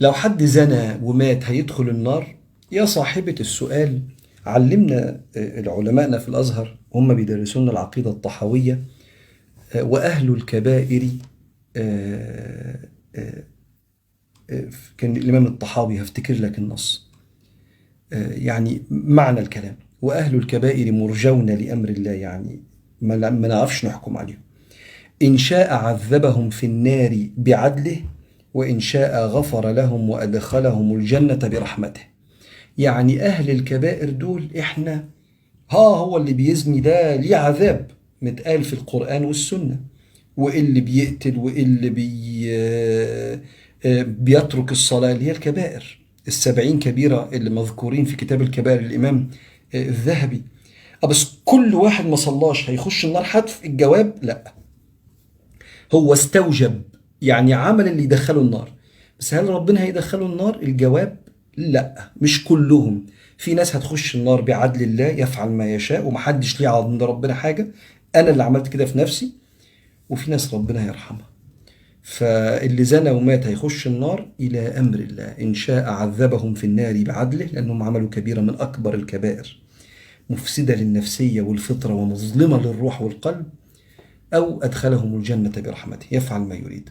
لو حد زنى ومات هيدخل النار؟ يا صاحبة السؤال، علمنا العلماءنا في الأزهر هم بيدرسونا العقيدة الطحاوية، وأهل الكبائر، كان الإمام الطحاوي، هفتكر لك النص، يعني معنى الكلام، وأهل الكبائر مرجون لأمر الله، يعني ما نعرفش نحكم عليهم. إن شاء عذبهم في النار بعدله، وإن شاء غفر لهم وأدخلهم الجنة برحمته. يعني أهل الكبائر دول إحنا، هو اللي بيزني ده ليه عذاب متقال في القرآن والسنة، واللي بيقتل واللي بيترك الصلاة، اللي هي الكبائر ال70 كبيرة اللي مذكورين في كتاب الكبائر للإمام الذهبي. بس كل واحد ما صلاش هيخش النار حتف؟ الجواب لا، هو استوجب، يعني عمل اللي يدخله النار، بس هل ربنا هيدخله النار؟ الجواب لا، مش كلهم. في ناس هتخش النار بعدل الله، يفعل ما يشاء ومحدش ليه عند ربنا حاجة، أنا اللي عملت كده في نفسي، وفي ناس ربنا هيرحمها. فاللي زنى ومات هيخش النار إلى أمر الله، إن شاء عذبهم في النار بعدله لأنهم عملوا كبيرة من أكبر الكبائر، مفسدة للنفسية والفطرة ومظلمة للروح والقلب، أو أدخلهم الجنة برحمته، يفعل ما يريد.